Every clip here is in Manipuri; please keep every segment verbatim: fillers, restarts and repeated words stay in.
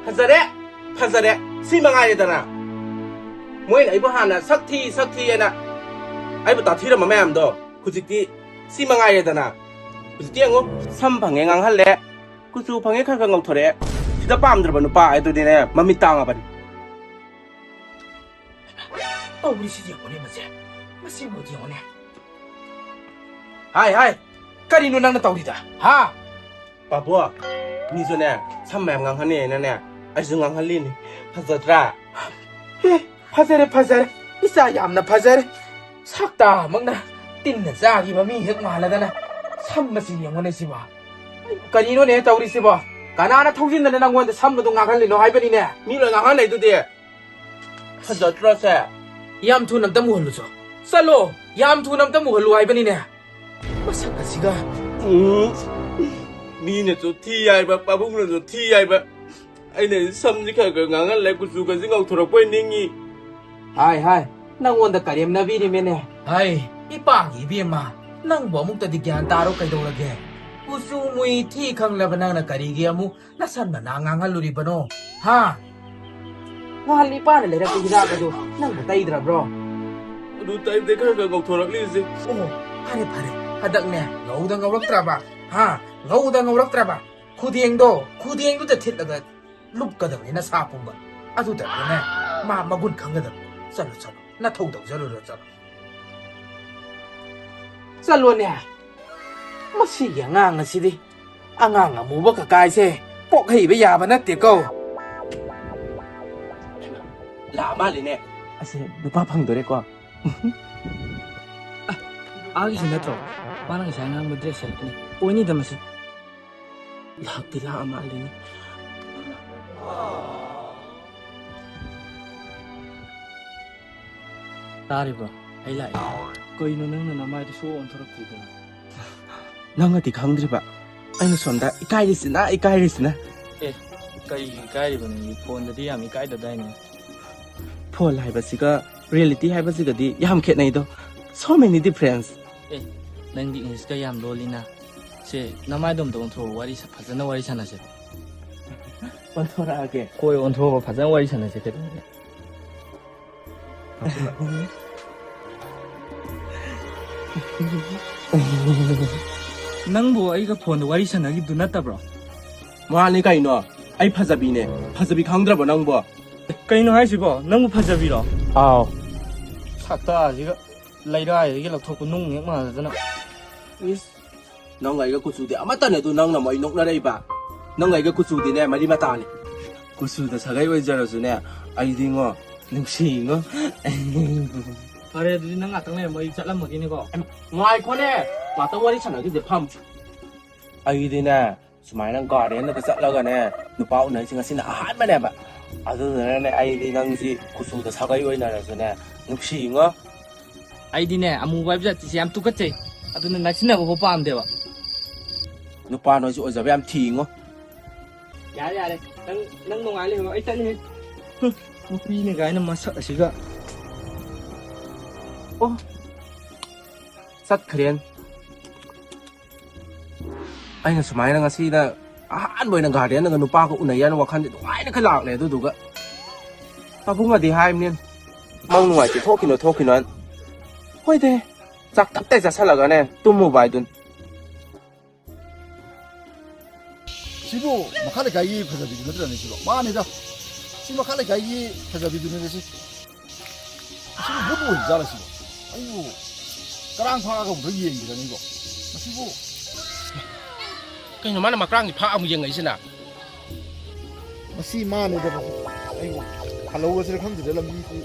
ꯐꯖꯔꯦ, ꯐꯖꯔꯦ, ꯁꯤ ꯃꯉꯥꯏꯔꯦꯗꯅ꯫ ꯃꯣꯏꯅ ꯑꯩꯕꯨ ꯍꯥꯟꯅ ꯁꯛ ꯊꯤ, ꯁꯛ ꯊꯤ ꯍꯥꯏꯅ ꯑꯩꯕꯨ ꯇꯥꯊꯤꯔꯝꯕ ꯃꯌꯥꯝꯗꯣ ꯍꯧꯖꯤꯛꯇꯤ ꯁꯤ ꯃꯉꯥꯏꯔꯦꯗꯅ꯫ ꯍꯧꯖꯤꯛꯇꯤ ꯌꯦꯡꯉꯨ, ꯁꯝ ꯐꯪꯉꯦ ꯉꯥꯡꯍꯜꯂꯦ, ꯀꯨꯆꯨ ꯐꯪꯉꯦ ꯈꯔ ꯈꯔ ꯉꯧꯊꯣꯔꯛꯑꯦ꯫ ꯁꯤꯗ ꯄꯥꯝꯗ꯭ꯔꯕ ꯅꯨꯄꯥ ꯍꯥꯏꯗꯨꯗꯤꯅꯦ ꯃꯃꯤꯠ ꯇꯥꯡꯉꯕꯅꯤ꯫ ꯇꯧꯔꯤꯁꯤ ꯌꯦꯡꯉꯨꯅꯦ ꯃꯁꯦ, ꯃꯁꯤꯕꯨ ꯌꯦꯡꯉꯨꯅꯦ꯫ ꯍꯥꯏ, ꯍꯥꯏ, ꯀꯔꯤꯅꯣ ꯅꯪꯅ ꯇꯧꯔꯤꯗ? ꯍꯥ? ꯄꯥꯕꯣ, ꯃꯤꯁꯨꯅꯦ ꯁꯝ ꯃꯌꯥꯝ ꯉꯥꯡꯍꯟꯅꯦꯅꯅꯦ ꯑꯩꯁꯨ ꯉꯥꯡꯍꯜꯂꯤꯅꯤ꯫ ꯐꯖꯗ꯭ꯔꯥ? ꯑꯦ, ꯐꯖꯔꯦ, ꯐꯖꯔꯦ, ꯏꯆꯥ ꯌꯥꯝꯅ ꯐꯖꯔꯦ꯫ ꯁꯛꯇꯥꯃꯛꯅ ꯇꯤꯟꯅ ꯆꯥꯈꯤꯕ ꯃꯤ ꯍꯦꯛ ꯃꯥꯜꯂꯗꯅ ꯁꯝ ꯃꯁꯤ ꯌꯦꯡꯉꯨꯅꯦ ꯁꯤꯕꯣ꯫ ꯀꯔꯤꯅꯣꯅꯦ ꯇꯧꯔꯤꯁꯤꯕꯣ? ꯀꯅꯥꯅ ꯊꯧꯖꯤꯟꯗꯅ ꯅꯪꯉꯣꯟꯗ ꯁꯝ ꯑꯗꯨ ꯉꯥꯡꯍꯜꯂꯤꯅꯣ ꯍꯥꯏꯕꯅꯤꯅꯦ? ꯃꯤ ꯂꯣꯏ ꯉꯥꯡꯍꯜꯂꯦ ꯑꯗꯨꯗꯤ꯫ ꯐꯖꯗ꯭ꯔꯣ ꯁꯦ? ꯌꯥꯝ ꯊꯨꯅ ꯑꯝꯇ ꯃꯨꯍꯜꯂꯨꯆꯣ꯫ ꯆꯠꯂꯣ! ꯌꯥꯝ ꯊꯨꯅ ꯑꯝꯇ ꯃꯨꯍꯜꯂꯨ ꯍꯥꯏꯕꯅꯤꯅꯦ꯫ ꯃꯁꯛ ꯑꯁꯤꯒ꯫ ꯎꯝ꯫ ꯃꯤꯅꯁꯨ ꯊꯤ ꯍꯥꯏꯕ, ꯄꯥꯕꯨꯡꯅꯁꯨ ꯊꯤ ꯍꯥꯏꯕ꯫ ꯑꯩꯅ ꯁꯝꯁꯤ ꯈꯔ ꯈꯔ ꯉꯥꯡꯍꯜꯂꯦ, ꯀꯨꯆꯨꯒꯁꯤ ꯉꯧꯊꯣꯔꯛꯄꯣꯏ ꯅꯤꯡꯉꯤ꯫ ꯍꯥꯏ, ꯍꯥꯏ, ꯅꯪꯉꯣꯟꯗ ꯀꯔꯦꯝꯅꯕꯤꯔꯤꯃꯦꯅꯦ꯫ ꯍꯥꯏ, ꯏꯄꯥꯒꯤ ꯏꯕꯦꯝꯃ, ꯅꯪꯕꯨ ꯑꯃꯨꯛꯇꯗꯤ ꯒ꯭ꯌꯥꯟ ꯇꯥꯔꯣ ꯀꯩꯗꯧꯔꯒꯦ? ꯀꯨꯆꯨ ꯃꯨꯏ ꯊꯤ ꯈꯪꯂꯕ ꯅꯪꯅ ꯀꯔꯤꯒꯤ ꯑꯃꯨꯛ ꯅꯁꯝ ꯅꯅꯥ ꯉꯥꯡꯍꯜꯂꯨꯔꯤꯕꯅꯣ? ꯍꯥ? ꯅꯍꯥꯟ ꯏꯄꯥꯅ ꯂꯩꯔꯛꯄ ꯍꯤꯗꯥꯛ ꯑꯗꯨ ꯅꯪꯕꯨ ꯇꯩꯗ꯭ꯔꯕ꯭ꯔꯣ? ꯑꯗꯨ ꯇꯩꯕꯗꯩ ꯈꯔ ꯈꯔ ꯉꯧꯊꯣꯔꯛꯂꯤꯁꯦ꯫ ꯑꯣ, ꯐꯔꯦ, ꯐꯔꯦ꯫ ꯍꯟꯗꯛꯅꯦ, ꯉꯧꯗ ꯉꯧꯔꯛꯇ꯭ꯔꯕ? ꯍꯥ? ꯉꯧꯗ ꯉꯧꯔꯛꯇ꯭ꯔꯕ? ꯈꯨꯗꯦꯡꯗꯣ, ꯈꯨꯗꯦꯡꯗꯨꯗ ꯊꯤꯠꯂꯒ ꯂꯨꯞꯀꯗꯕꯅꯤ ꯅꯁꯥ ꯄꯨꯝꯕ꯫ ꯑꯗꯨꯗꯅꯦ ꯃꯥ ꯃꯒꯨꯟ ꯈꯪꯒꯗꯕꯅꯤ꯫ ꯆꯠꯂꯣ, ꯆꯠꯂꯣ꯫ ꯅꯊꯧ ꯇꯧꯖꯔꯨꯔꯣ, ꯆꯠꯂꯣ꯫ ꯆꯠꯂꯣꯅꯦ꯫ ꯃꯁꯤꯒꯤ ꯑꯉꯥꯡ ꯑꯁꯤꯗꯤ, ꯑꯉꯥꯡ ꯑꯃꯨꯕ ꯀꯀꯥꯏꯁꯦ ꯄꯣꯛ ꯍꯩꯕ ꯌꯥꯕ ꯅꯠꯇꯦꯀꯣ꯫ ꯂꯥꯛꯑ ꯃꯥꯜꯂꯤꯅꯦ꯫ ꯑꯁꯦ ꯅꯨꯄꯥ ꯐꯪꯗꯣꯔꯦꯀꯣ꯫ ꯑ, ꯑꯥꯒꯤꯁꯤ ꯅꯠꯇ꯭ꯔꯣ? ꯃꯥꯅ ꯉꯁꯥꯏ ꯑꯉꯥꯡꯕ ꯗ꯭ꯔꯦꯁ ꯁꯦꯠꯂꯛꯄꯅꯦ꯫ ꯑꯣꯏꯅꯤꯗ ꯃꯁꯤ꯫ ꯂꯥꯛꯇꯤ ꯂꯥꯛꯑ ꯃꯥꯜꯂꯤꯅꯦ꯫ ꯇꯥꯔꯤꯕ꯭ꯔꯣ? ꯑꯩ ꯂꯥꯛꯑꯦ꯫ ꯀꯩꯅꯣ ꯅꯪꯅ ꯅꯃꯥꯏꯗꯣ ꯁꯨꯛ ꯑꯣꯟꯊꯣꯔꯛꯇ꯭ꯔꯤꯗꯨꯅ? ꯅꯪꯅꯗꯤ ꯈꯪꯗ꯭ꯔꯤꯕ, ꯑꯩꯅ ꯁꯣꯝꯗ ꯏꯀꯥꯏꯔꯤꯁꯤꯅ, ꯏꯀꯥꯏꯔꯤꯁꯤꯅ꯫ ꯑꯦ, ꯀꯔꯤꯒꯤ ꯏꯀꯥꯏꯔꯤꯕ ꯅꯪꯗꯤ? ꯐꯣꯟꯗꯗꯤ ꯌꯥꯝ ꯏꯀꯥꯏꯗꯗꯥꯏꯅꯦ? ꯐꯣꯟ ꯍꯥꯏꯕꯁꯤꯒ ꯔꯤꯌꯦꯂꯤꯇꯤ ꯍꯥꯏꯕꯁꯤꯒꯗꯤ ꯌꯥꯝ ꯈꯦꯠꯅꯩꯗꯣ꯫ So many difference꯫ ꯑꯦ, ꯅꯪꯗꯤ ꯏꯪꯂꯤꯁꯀ ꯌꯥꯝ ꯂꯣꯜꯂꯤꯅ꯫ ꯁꯦ, ꯅꯃꯥꯏꯗꯣ ꯑꯝꯇ ꯑꯣꯟꯊꯣꯛꯑꯣ, ꯋꯥꯔꯤ ꯁ-, ꯐꯖꯅ ꯋꯥꯔꯤ ꯁꯥꯟꯅꯁꯦ꯫ ꯑꯣꯟꯊꯣꯔꯛꯑꯒꯦ꯫ ꯀꯣꯏ ꯑꯣꯟꯊꯣꯛꯑꯒ ꯐꯖꯅ ꯋꯥꯔꯤ ꯁꯥꯟꯅꯁꯦ ꯀꯩꯗꯧꯔꯒꯦ? ꯅꯪꯕꯨ ꯑꯩꯒ ꯐꯣꯟꯗ ꯋꯥꯔꯤ ꯁꯥꯟꯅꯈꯤꯕꯗꯨ ꯅꯠꯇꯕ꯭ꯔꯣ? ꯃꯥꯅꯤ ꯀꯩꯅꯣ, ꯑꯩ ꯐꯖꯕꯤꯅꯦ꯫ ꯐꯖꯕꯤ ꯈꯪꯗ꯭ꯔꯕꯣ ꯅꯪꯕꯣ? ꯀꯩꯅꯣ ꯍꯥꯏꯁꯤꯕꯣ? ꯅꯪꯕꯨ ꯐꯖꯕꯤꯔꯣ? ꯑꯥꯎ꯫ ꯁꯛꯇꯥꯁꯤꯒ ꯂꯩꯔꯥꯏꯗꯒꯤ ꯂꯧꯊꯣꯛꯄ ꯅꯨꯡ ꯍꯦꯛ ꯃꯥꯟꯅꯗꯅ꯫ ꯏꯁ, ꯅꯪ ꯑꯩꯒ ꯀꯨꯆꯨꯗꯤ ꯑꯃꯠꯇꯅꯦ ꯑꯗꯨ ꯅꯪꯅ ꯑꯃꯨꯛ ꯑꯩ ꯅꯣꯛꯅꯔꯛꯏꯕ꯫ ꯅꯪ ꯑꯩꯒ ꯀꯨꯆꯨꯗꯤꯅꯦ ꯃꯔꯤ ꯃꯇꯥꯅꯤ꯫ ꯀꯨꯆꯨꯗ ꯁꯥꯒꯩ ꯑꯣꯏꯖꯔꯁꯨꯅꯦ, ꯑꯩꯗꯤꯉꯣ ꯅꯨꯡꯁꯤꯉꯣ꯫ ꯐꯔꯦ, ꯑꯗꯨꯗꯤ ꯅꯪ ꯉꯥꯛꯇꯪ ꯂꯩꯔꯝꯃꯣ, ꯑꯩ ꯆꯠꯂꯝꯃꯒꯦꯅꯦꯀꯣ꯫ ꯉꯥꯏꯈꯣꯅꯦ, ꯉꯥꯛꯇꯪ ꯋꯥꯔꯤ ꯁꯥꯟꯅꯈꯤꯁꯦ, ꯐꯝ꯫ ꯑꯩꯗꯤꯅꯦ, ꯁꯨꯃꯥꯏꯅ ꯒꯥꯔꯗꯦꯟꯗꯒ ꯆꯠꯂꯒꯅꯦ, ꯅꯨꯄꯥ ꯎꯅꯔꯤꯁꯦ ꯉꯁꯤꯅ ꯑꯍꯥꯟꯕꯅꯦꯕ꯫ ꯑꯗꯨꯗꯨꯅꯅꯦ, ꯑꯩꯗꯤ ꯅꯪꯁꯤ ꯀꯨꯆꯨꯗ ꯁꯥꯒꯩ ꯑꯣꯏꯅꯔꯁꯨꯅꯦ, ꯅꯨꯡꯁꯤꯉꯣ꯫ ꯑꯩꯗꯤꯅꯦ, ꯑꯃꯨꯕ ꯍꯥꯏꯕ ꯖꯥꯇꯤꯁꯦ ꯌꯥꯝ ꯇꯨꯀꯠꯆꯩ꯫ ꯑꯗꯨꯅ ꯅꯛꯁꯤꯟꯅꯕ ꯐꯥꯎ ꯄꯥꯝꯗꯦꯕ꯫ ꯅꯨꯄꯥ ꯅꯣꯏꯁꯨ ꯑꯣꯏꯖꯕ ꯌꯥꯝ ꯊꯤꯉꯣ꯫ ꯌꯥꯔꯦ, ꯌꯥꯔꯦ꯫ ꯅꯪ, ꯅꯪ ꯅꯨꯡꯉꯥꯏ ꯂꯩꯔꯣ, ꯑꯩ ꯆꯠꯂꯤꯍꯦ꯫ ꯍꯨꯝ, ꯅꯨꯄꯤꯅꯦ ꯀꯥꯏꯅ ꯃꯁꯛ ꯑꯁꯤꯒ꯫ ꯑꯣ, ꯆꯠꯈ꯭ꯔꯦꯅꯦ꯫ ꯑꯩꯅ ꯁꯨꯃꯥꯏꯅ ꯉꯁꯤꯅ ꯑꯍꯥꯟꯕ ꯑꯣꯏꯅ ꯒꯥꯔꯗꯦꯟꯗꯒ ꯅꯨꯄꯥꯒ ꯎꯅꯩ ꯍꯥꯏꯅ ꯋꯥꯈꯜꯁꯦ ꯅꯨꯡꯉꯥꯏꯅ ꯈꯜ ꯂꯥꯛꯂꯦ꯫ ꯑꯗꯨꯗꯨꯒ ꯄꯥꯕꯨꯡꯅꯗꯤ ꯍꯥꯏꯕꯅꯤ, "ꯃꯪ ꯅꯨꯡꯉꯥꯏꯇꯦ, ꯊꯣꯛꯈꯤꯅꯨ, ꯊꯣꯛꯈꯤꯅꯨ" ꯍꯥꯏꯅ꯫ ꯍꯣꯏꯗꯦ, ꯆꯥꯛ ꯇꯞꯇꯥꯏ ꯆꯥꯁꯜꯂꯒꯅꯦ ꯇꯨꯝꯃꯨꯕ ꯍꯥꯏꯗꯨꯅꯤ꯫ ꯁꯤꯕꯨ ꯃꯈꯥ ꯂꯩꯀꯥꯏꯒꯤ ꯐꯖꯕꯤꯗꯨ ꯅꯠꯇ꯭ꯔꯅꯦ ꯁꯤꯕꯣ? ꯃꯥꯅꯤꯗ, ꯁꯤ ꯃꯈꯥ ꯂꯩꯀꯥꯏꯒꯤ ꯐꯖꯕꯤꯗꯨꯅꯤꯗ ꯁꯤ꯫ ꯁꯤꯕꯨ ꯚꯨꯠ ꯑꯣꯏꯕ ꯖꯥꯠꯂ ꯁꯤꯕꯣ? ꯑꯩꯕꯨ ꯀꯔꯥꯡ ꯐꯥꯔꯒ ꯑꯃꯨꯛꯇ ꯌꯦꯡꯈꯤꯗꯅꯤꯀꯣ꯫ ꯃꯁꯤꯕꯨ ꯀꯩꯅꯣ ꯃꯥꯅ ꯃꯀ꯭ꯔꯥꯡꯒꯤ ꯐꯥ ꯑꯃꯨꯛ ꯌꯦꯡꯉꯛꯏꯁꯤꯅ? ꯃꯁꯤ ꯃꯥꯅꯤꯗ, ꯃꯁꯤ꯫ ꯑꯩꯕꯨ ꯍꯜꯍꯧꯔꯁꯤꯔ ꯈꯪꯗꯦꯗ ꯂꯝꯕꯤꯁꯤ꯫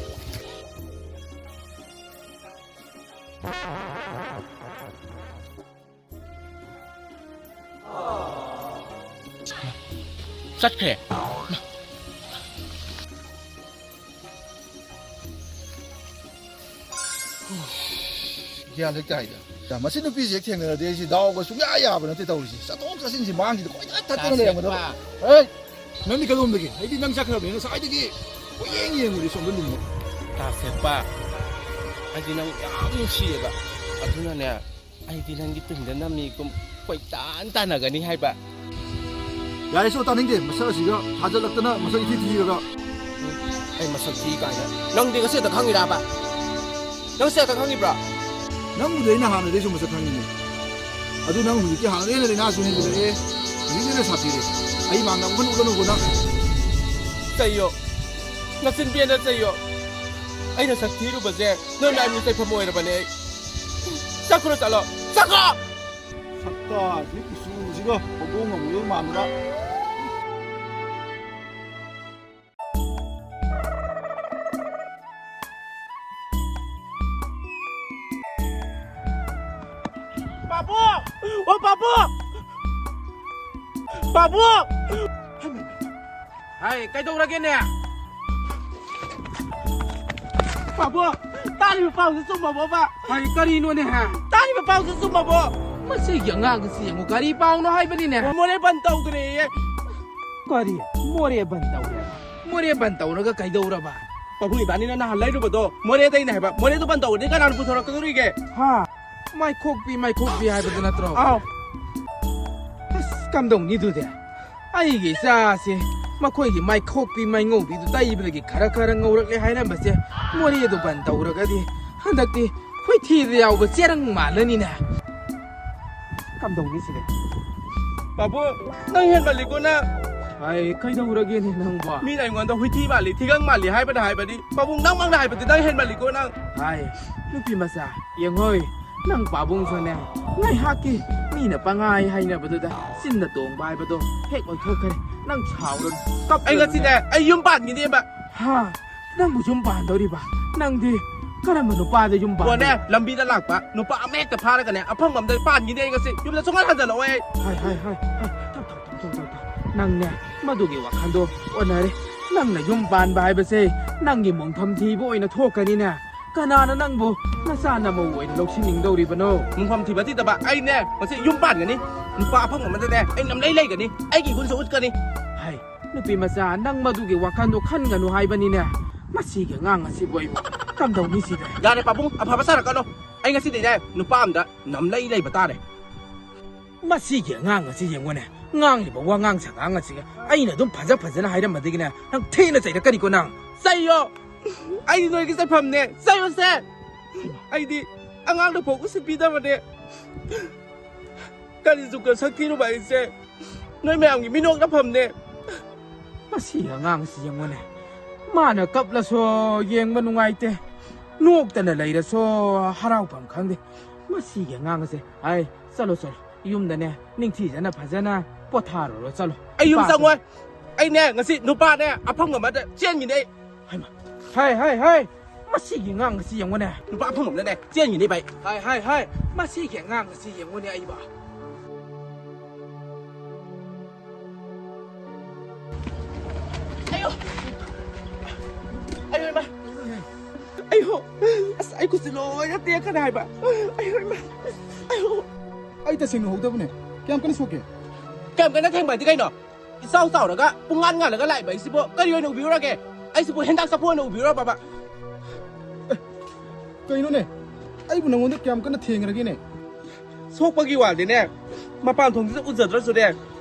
ꯆꯠꯈ꯭ꯔꯦ꯫ ꯒ꯭ꯌꯥꯟ ꯂꯩꯇꯦ ꯍꯥꯏꯗ꯫ ꯃꯁꯤ ꯅꯨꯄꯤꯁꯦ ꯍꯦꯛ ꯊꯦꯡꯅꯔꯗꯤ ꯑꯩꯁꯤ ꯗꯥꯎꯒ ꯁꯨꯡꯌꯥ ꯌꯥꯕ ꯅꯠꯇꯦ ꯇꯧꯔꯤꯁꯦ꯫ ꯆꯠꯊꯣꯛ ꯆꯠꯁꯤꯟꯁꯤ ꯃꯥꯡꯈꯤꯗ ꯀꯣꯏꯆꯠ ꯆꯠꯇꯅ ꯂꯩꯔꯝꯒꯗꯕ꯫ ꯇꯥꯁꯦꯄ꯫ ꯍꯦ! ꯅꯪꯗꯤ ꯀꯗꯣꯝꯗꯒꯤ? ꯑꯩꯗꯤ ꯅꯪ ꯆꯠꯈ꯭ꯔꯕꯅꯤꯅ ꯉꯁꯥꯏꯗꯒꯤ ꯀꯣꯏꯌꯦꯡ ꯌꯦꯡꯉꯨꯔꯦ ꯁꯣꯝꯗ ꯂꯨꯝꯃ꯫ ꯇꯥꯁꯦꯄ, ꯑꯩꯗꯤ ꯅꯪ ꯌꯥꯝ ꯅꯨꯡꯁꯤꯌꯦꯕ꯫ ꯑꯗꯨꯅꯅꯦ, ꯑꯩꯗꯤ ꯅꯪꯒꯤ ꯇꯨꯡꯗ ꯅꯝꯃꯤꯒꯨꯝ ꯀꯣꯏꯇꯥꯟ ꯇꯥꯟꯅꯒꯅꯤ ꯍꯥꯏꯕ꯫ ꯌꯥꯔꯦ, ꯁꯣ, ꯇꯥꯅꯤꯡꯗꯦ꯫ ꯃꯁꯛ ꯑꯁꯤꯒ ꯊꯥꯖꯤꯜꯂꯛꯇꯅ, ꯃꯁꯛ ꯏꯊꯤ ꯊꯤꯔꯒ꯫ ꯑꯩ ꯃꯁꯛ ꯊꯤ ꯀꯥꯏꯅ꯫ ꯅꯪꯗꯤ ꯉꯁꯤ ꯈꯛꯇ ꯈꯪꯉꯤꯔꯕ? ꯅꯪ ꯉꯁꯤ ꯈꯛꯇ ꯈꯪꯉꯤꯕ꯭ꯔꯥ? ꯅꯪꯕꯨꯗꯤ ꯑꯩꯅ ꯍꯥꯟꯅꯗꯩꯁꯨ ꯃꯁꯛ ꯈꯪꯉꯤꯅꯦ꯫ ꯑꯗꯨ ꯅꯪ ꯍꯧꯖꯤꯛꯇꯤ ꯍꯥꯟꯅꯗꯩ ꯍꯦꯟꯅ ꯂꯥꯏꯅꯥꯁꯨ ꯍꯦꯟꯖꯤꯜꯂꯛꯑꯦ꯫ ꯍꯧꯖꯤꯛꯇꯤ ꯍꯦꯟꯅ ꯁꯥꯊꯤꯔꯦ꯫ ꯑꯩ ꯃꯥꯡꯗ ꯑꯃꯨꯛ ꯍꯟꯅ ꯎꯠꯂꯅꯨꯀꯣ ꯅꯪ꯫ ꯆꯩꯌꯣ꯫ ꯅꯆꯤꯟ ꯄꯦꯟꯗ ꯆꯩꯌꯣ꯫ ꯑꯩꯅ ꯁꯛ ꯊꯤꯔꯨꯕꯁꯦ ꯅꯣꯏ ꯃꯌꯥꯝꯒꯤ ꯆꯩꯐꯝ ꯑꯣꯏꯔꯕꯅꯦ ꯑꯩ꯫ ꯆꯠꯈ꯭ꯔꯣ, ꯆꯠꯂꯣ꯫ ꯆꯠꯈ꯭ꯔꯣ! ꯁꯛꯇꯥꯁꯤ ꯀꯨꯆꯨꯁꯤꯒ ꯍꯧꯗꯣꯡ ꯑꯃꯨꯕ ꯃꯥꯟꯕ꯭ꯔꯥ? ꯄꯥꯕꯨ! ꯑꯣ ꯄꯥꯕꯨ! ꯄꯥꯕꯨ! ꯍꯥꯏ, ꯀꯩꯗꯧꯔꯒꯦꯅꯦ? ꯄꯥꯕꯨ, ꯇꯥꯔꯤꯕ ꯄꯥꯎꯁꯦ ꯆꯨꯝꯃꯕꯣꯕ? ꯍꯥꯏ, ꯀꯔꯤꯅꯣꯅꯦ, ꯍꯥ? ꯇꯥꯔꯤꯕ ꯄꯥꯎꯁꯦ ꯆꯨꯝꯃꯕꯣ? ꯃꯁꯤꯒꯤ ꯑꯉꯥꯡꯁꯤ ꯌꯦꯡꯉꯨ, ꯀꯔꯤ ꯄꯥꯎꯅꯣ ꯍꯥꯏꯕꯅꯤꯅꯦ? ꯃꯣꯔꯦ ꯕꯟ ꯇꯧꯈ꯭ꯔꯦꯌꯦ꯫ ꯀꯔꯤ? ꯃꯣꯔꯦ ꯕꯟ ꯇꯧꯔꯦ? ꯃꯣꯔꯦ ꯕꯟ ꯇꯧꯔꯒ ꯀꯩꯗꯧꯔꯕ? ꯄꯥꯕꯨꯡ ꯏꯕꯥꯅꯤꯅ ꯅꯍꯥꯟ ꯂꯩꯔꯨꯕꯗꯣ ꯃꯣꯔꯦꯗꯩꯅꯦ ꯍꯥꯏꯕ꯫ ꯃꯣꯔꯦꯗꯣ ꯕꯟ ꯇꯧꯔꯗꯤ ꯀꯅꯥꯅ ꯄꯨꯊꯣꯔꯛꯀꯗꯧꯔꯤꯒꯦ? ꯍꯥ? ꯃꯥꯏꯈꯣꯛꯄꯤ, ꯃꯥꯏꯈꯣꯛꯄꯤ ꯍꯥꯏꯕꯗꯨ ꯅꯠꯇ꯭ꯔꯣ? ꯑꯥꯎ꯫ ꯑꯁ, ꯀꯝꯗꯧꯅꯤ ꯑꯗꯨꯗꯤ? ꯑꯩꯒꯤ ꯏꯆꯥꯁꯦ ꯃꯈꯣꯏꯒꯤ ꯃꯥꯏꯈꯣꯛꯄꯤ ꯃꯥꯏꯉꯧꯕꯤꯗꯨ ꯇꯩꯕꯗꯒꯤ ꯈꯔ ꯈꯔ ꯉꯧꯔꯛꯂꯦ ꯍꯥꯏꯔꯝꯕꯁꯦ, ꯃꯣꯔꯦꯗꯨ ꯕꯟ ꯇꯧꯔꯒꯗꯤ ꯍꯟꯗꯛꯇꯤ ꯍꯨꯏꯊꯤꯗ ꯌꯥꯎꯕ ꯆꯦꯔꯪ ꯃꯥꯜꯂꯅꯤꯅꯦ꯫ ꯀꯝꯗꯧꯅꯤ ꯁꯤꯗꯤ? ꯄꯥꯕꯨꯡ, ꯅꯪ ꯍꯦꯟꯃꯜꯂꯤꯀꯣ ꯅꯪ꯫ ꯍꯥꯏ, ꯀꯩꯗꯧꯔꯒꯦꯅꯦ ꯅꯪꯕꯣ? ꯃꯤꯅ ꯑꯩꯉꯣꯟꯗ ꯍꯨꯏꯊꯤ ꯃꯥꯜꯂꯤ, ꯊꯤꯒꯪ ꯃꯥꯜꯂꯤ ꯍꯥꯏꯕꯗ ꯍꯥꯏꯕꯗꯤ, ꯄꯥꯕꯨꯡ, ꯅꯪꯃꯛꯅ ꯍꯥꯏꯕꯗꯤ ꯅꯪ ꯍꯦꯟꯃꯜꯂꯤꯀꯣ ꯅꯪ꯫ ꯍꯥꯏ, ꯅꯨꯄꯤ ꯃꯆꯥ, ꯌꯦꯡꯉꯣꯏ, ꯅꯪ ꯄꯥꯕꯨꯡꯁꯨꯅꯦ, ꯉꯥꯏꯍꯥꯛꯀꯤ ꯃꯤꯅ ꯄꯉꯥꯏ ꯍꯥꯏꯅꯕꯗꯨꯗ ꯆꯤꯟꯅ ꯇꯣꯡꯕ ꯍꯥꯏꯕꯗꯣ ꯍꯦꯛ ꯑꯣꯏꯊꯣꯛꯈ꯭ꯔꯦ꯫ ꯅꯪ ꯁꯥꯎꯔꯅꯨ, ꯑꯩ ꯀꯞꯂꯨꯅꯨꯅꯦ꯫ ꯉꯁꯤꯅꯦ, ꯑꯩ ꯌꯨꯝ ꯄꯥꯟꯈꯤꯅꯦꯕ꯫ ꯍꯥ? ꯅꯪꯕꯨ ꯌꯨꯝ ꯄꯥꯟꯗꯧꯔꯤꯕ? ꯅꯪꯗꯤ ꯀꯔꯝꯕ ꯅꯨꯄꯥꯗ ꯌꯨꯝ ꯄꯥꯟꯗꯣꯏꯕ? ꯂꯝꯕꯤꯗ ꯂꯥꯛꯄ ꯅꯨꯄꯥ ꯑꯃ ꯍꯦꯛꯇ ꯐꯥꯔꯒꯅꯦ, ꯑꯐꯪꯕ ꯑꯝꯗ ꯄꯥꯟꯈꯤꯅꯤ ꯑꯩ ꯉꯁꯤ꯫ ꯌꯨꯝꯗ ꯁꯨꯡꯍꯟ ꯍꯟꯖꯜꯂꯛꯑꯣꯏ ꯑꯩ꯫ ꯍꯥꯏ, ꯍꯥꯏ, ꯍꯥꯏ, ꯍꯥꯏ꯫ ꯇꯞ, ꯇꯞ, ꯇꯞ, ꯇꯞ, ꯇꯞ, ꯇꯞ꯫ ꯅꯪꯅꯦ, ꯃꯗꯨꯒꯤ ꯋꯥꯈꯜꯗꯣ ꯑꯣꯟꯅꯔꯦ꯫ ꯅꯪꯅ ꯌꯨꯝ ꯄꯥꯟꯕ ꯍꯥꯏꯕꯁꯦ ꯅꯪꯒꯤ ꯃꯣꯡꯐꯝ ꯊꯤꯕ ꯑꯣꯏꯅ ꯊꯣꯛꯀꯅꯤꯅꯦ꯫ ꯀꯅꯥꯅ ꯅꯪꯕꯨ ꯅꯆꯥ ꯅꯃꯧ ꯑꯣꯏꯅ ꯂꯧꯁꯤꯟꯅꯤꯡꯗꯧꯔꯤꯕꯅꯣ? ꯃꯣꯡꯐꯝ ꯊꯤꯕ ꯊꯤꯗꯕ, ꯑꯩꯅꯦ ꯉꯁꯤ ꯌꯨꯝ ꯄꯥꯟꯒꯅꯤ꯫ ꯅꯨꯄꯥ ꯑꯐꯪꯕ ꯑꯃꯗꯅꯦ ꯑꯩ ꯅꯝꯂꯩ ꯂꯩꯒꯅꯤ꯫ ꯑꯩꯒꯤ ꯏꯒꯨꯟꯁꯨ ꯎꯠꯀꯅꯤ꯫ ꯍꯥꯏ, ꯅꯨꯄꯤ ꯃꯆꯥ, ꯅꯪ ꯃꯗꯨꯒꯤ ꯋꯥꯈꯜꯗꯣ ꯈꯟꯒꯅꯨ ꯍꯥꯏꯕꯅꯤꯅꯦ꯫ ꯃꯁꯤꯒꯤ ꯑꯉꯥꯡ ꯑꯁꯤꯕꯨ ꯑꯩꯕꯨ ꯀꯝꯗꯧꯅꯤ ꯁꯤꯗ? ꯌꯥꯔꯦ ꯄꯥꯕꯨꯡ, ꯑꯐꯕ ꯁꯥꯔꯛꯀꯅꯨ꯫ ꯑꯩ ꯉꯁꯤꯗꯩꯅꯦ ꯅꯨꯄꯥ ꯑꯝꯗ ꯅꯝꯂꯩ ꯂꯩꯕ ꯇꯥꯔꯦ꯫ ꯃꯁꯤꯒꯤ ꯑꯉꯥꯡ ꯑꯁꯤ ꯌꯦꯡꯉꯨꯅꯦ, ꯉꯥꯡꯂꯤꯕ ꯋꯥꯉꯥꯡ ꯁꯉꯥꯡ ꯑꯁꯤꯒ ꯑꯩꯅ ꯑꯗꯨꯝ ꯐꯖ ꯐꯖꯅ ꯍꯥꯏꯔꯝꯕꯗꯒꯤꯅꯦ, ꯅꯪ ꯊꯤꯅ ꯆꯩꯔꯛꯀꯅꯤꯀꯣ ꯅꯪ꯫ ꯆꯩꯌꯣ! ꯑꯩꯗꯤ ꯅꯣꯏꯒꯤ ꯆꯠꯐꯝꯅꯦ꯫ ꯆꯩꯌꯣꯁꯦ! ꯑꯩꯗꯤ ꯑꯉꯥꯡꯗ ꯐꯥꯎ ꯎꯁꯤꯠꯄꯤꯗꯕꯅꯦ꯫ ꯀꯔꯤ ꯖꯨꯛꯀ ꯁꯛ ꯊꯤꯔꯨꯕ ꯑꯩꯁꯦ ꯅꯣꯏ ꯃꯌꯥꯝꯒꯤ ꯃꯤꯅꯣꯛꯅꯐꯝꯅꯦ꯫ ꯃꯁꯤ ꯑꯉꯥꯡꯁꯤ ꯌꯦꯡꯉꯨꯅꯦ, ꯃꯥꯅ ꯀꯞꯂꯁꯨ ꯌꯦꯡꯕ ꯅꯨꯡꯉꯥꯏꯇꯦ, ꯅꯣꯛꯇꯅ ꯂꯩꯔꯁꯨ ꯍꯔꯥꯎꯐꯝ ꯈꯪꯗꯦ꯫ ꯃꯁꯤꯒꯤ ꯑꯉꯥꯡ ꯑꯁꯦ, ꯑꯩ, ꯆꯠꯂꯣ, ꯆꯠꯂꯣ, ꯌꯨꯝꯗꯅꯦ ꯅꯤꯡꯊꯤꯖꯅ ꯐꯖꯅ ꯄꯣꯊꯥꯔꯨꯔꯣ, ꯆꯠꯂꯣ꯫ ꯑꯩ ꯌꯨꯝ ꯅꯨꯄꯥ ꯆꯪꯉꯣꯏ꯫ ꯑꯩꯅꯦ ꯉꯁꯤ ꯅꯨꯄꯥꯅꯦ ꯑꯐꯪ ꯑꯃꯗ ꯆꯦꯟꯈꯤꯅꯦ ꯑꯩ꯫ ꯍꯥꯏꯃ, ꯍꯥꯏ, ꯍꯥꯏ, ꯍꯥꯏ, ꯃꯁꯤꯒꯤ ꯑꯉꯥꯡ ꯑꯁꯤ ꯌꯦꯡꯉꯨꯅꯦ꯫ ꯅꯨꯄꯥ ꯑꯐꯪ ꯑꯃꯗꯅꯦ ꯆꯦꯟꯈꯤꯅꯦ ꯚꯥꯏ꯫ ꯍꯥꯏ, ꯍꯥꯏ, ꯍꯥꯏ, ꯃꯁꯤꯒꯤ ꯑꯉꯥꯡ ꯑꯁꯤ ꯌꯦꯡꯉꯨꯅꯦ ꯑꯩꯕ꯫ ꯑꯌꯣ! ꯑꯌꯣ, ꯏꯃꯥ! ꯑꯌꯣ! ꯑꯁ, ꯑꯩ ꯈꯨꯠꯁꯤ ꯂꯣꯏꯅ ꯇꯦꯛꯈ꯭ꯔꯦ ꯍꯥꯏꯕ꯫ ꯑꯌꯣ, ꯏꯃꯥ! ꯑꯌꯣ! ꯑꯩ ꯇꯁꯦꯡꯅ ꯎꯍꯧꯗꯕꯅꯦ꯫ ꯀꯌꯥꯝ ꯀꯟꯅ ꯁꯣꯛꯀꯦ? ꯀꯌꯥꯝ ꯀꯟꯅ ꯊꯦꯡꯕ ꯍꯥꯏꯗꯤ ꯀꯩꯅꯣ? ꯏꯆꯥꯎ ꯆꯥꯎꯔꯒ ꯄꯨꯡꯉꯥꯟ ꯉꯥꯜꯂꯒ ꯂꯥꯛꯏꯕ ꯑꯩꯁꯤꯕꯨ ꯀꯔꯤ ꯑꯣꯏꯅ ꯎꯕꯤꯔꯨꯔꯒꯦ? ꯑꯩꯁꯤꯕꯨ ꯍꯦꯟꯇꯥꯛ ꯆꯐꯨ ꯑꯣꯏꯅ ꯎꯕꯤꯔꯨꯔꯕꯕ? ꯀꯩꯅꯣꯅꯦ? ꯑꯩꯕꯨ ꯅꯪꯉꯣꯟꯗ ꯀꯌꯥꯝ ꯀꯟꯅ ꯊꯦꯡꯈ꯭ꯔꯒꯦꯅꯦ? ꯁꯣꯛꯄꯒꯤ ꯋꯥꯗꯤꯅꯦ, ꯃꯄꯥꯟ ꯊꯣꯡꯁꯤꯗ ꯎꯖꯗ꯭ꯔꯁꯨꯅꯦ,